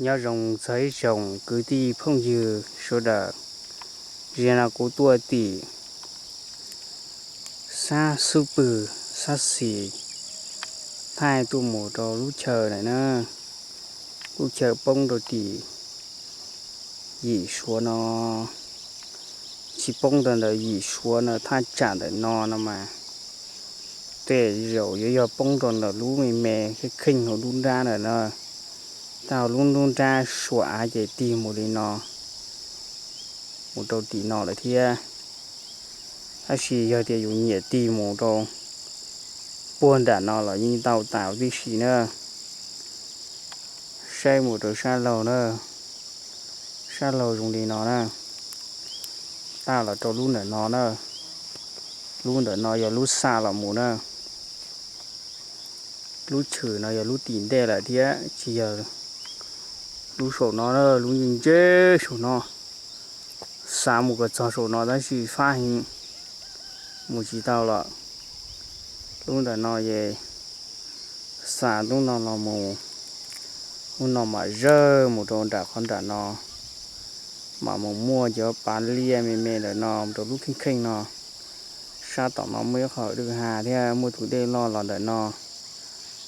Nyob zoo txog ib tsoom kwv tij phooj ywg sawv daws, ziag no kuv tuaj tim sab xub pwg sab xis thaij tuaj mus rau lub chaw na, lub chaw poob rau tim yim suav no, tsis poob rau ntawm yim suav no, thaj tsam ntawm no no mas tej zaum yuav yog poob rau ntawm lub me me kheej kheej hauv lub nrab ntawm no, tau lub nrab suav av ces tig mus li no, mus rau tim no lawm thiab. Tab sis yog tias yus nyiam tig mus rau puag nram no los yeej tau tas tib si na. Saib mus rau sab laug na, sab laug zoo li no na, tau los rau lub ntawm no na. Lub ntawm no yog lub xa los mus na. Lub tshwm no yog lub tim ntej lawm thiab tsis yog lub saum no, lub ntse ntse saum no. Xa mus kom txog saum no tab sis fab heev, mus tsis tau lawm. Lub ntawm no es xa lub no los mus, lub no mam zawj mus rau nram qhov nram no, mam mus muaj cov pas liaj me me ntawm no rau lub kheej kheej no. Sab tom no muaj ib qho dwj ha thiab muaj tus dej loj los ntawm no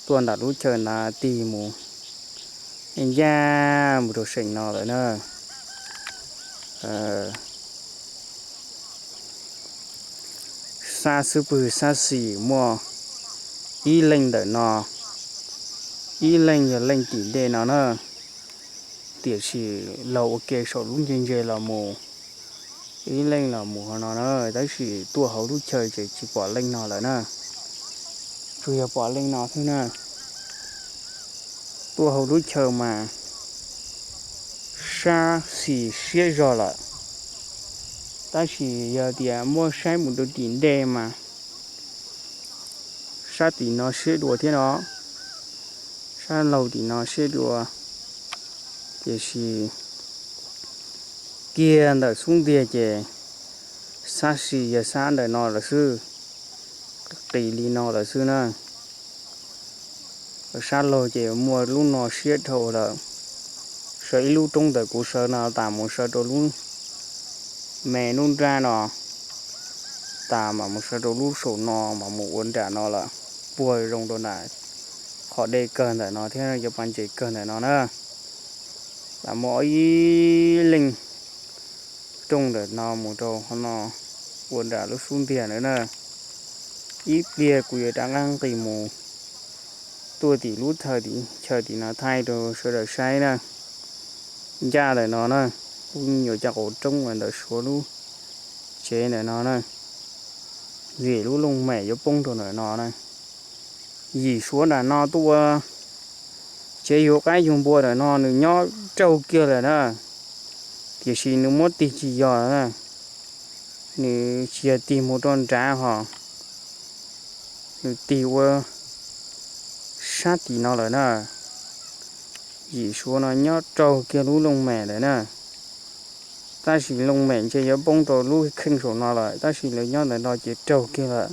tuaj ntawm lub chaw ntawd tig mus ncaj mus rau seem no lawm na. Sab xub pwg sab xis muaj ib leej ntawm no, ib leej yog leej tim ntej no na, tiam sis laug ua ke saum lub ntse ntse los mus, ib leej los mus hauv no na, tab sis tuaj hauv lub chaw ces tsis pom leej no lawm na, tsuas yog pom leej no xwb na. Tuaj hauv lub chaw mas sab xis siab zog lawm, tab sis yog tias muab saib mus rau tim ntej mas sab tim no siab dua thiab no, sab laug tim no siab dua, tiam sis kiag ntawm xub ntiag ces sab xis yog sab ntawm no lawm xwb, qis li no lawm xwb na. Sab laug ces muaj lub no siab dhau lawm. Sawv ib lub roob ntawm kuv sawv no tas mus sawv rau lub me lub nrab no, tas mam mus sawv rau lub saum no mam mus ua nram no lawm. Puag zoo rau nram qhov dej kawg ntawm no thiab cov pas ntses kawg ntawm no na. Lam muaj ib leej rooj ntawm no mus rau qhov no ua nram lub xub ntiag ntawd na. Ib pliag kuv yuav rov qab nqis mus tuaj tim lub thawj tim chaw tim no thaij rau sawv daws saib na. Ncaj ntawm no na, kuj nyuam cov qaum roob ntawm suav lub tsev ntawm no na, vim lub looj mem yuav poob rau ntawm no na. Yim suav nram no tuaj ua tsev yug qaib yug npua ntawm no nws nyob raug kiag lawm na, tiam sis nws muab tig tsis yog na, nws tsis yog tig mus rau nrad hos, nws tig ua sab tim no lawm na. Yim suav no nyob raug kiag lub looj mem lawm na, tab sis looj mem ntshe yuav poob rau lub kheej saum no lawm, tab sis lawv nyob ntawm no ces raug kiag lawm.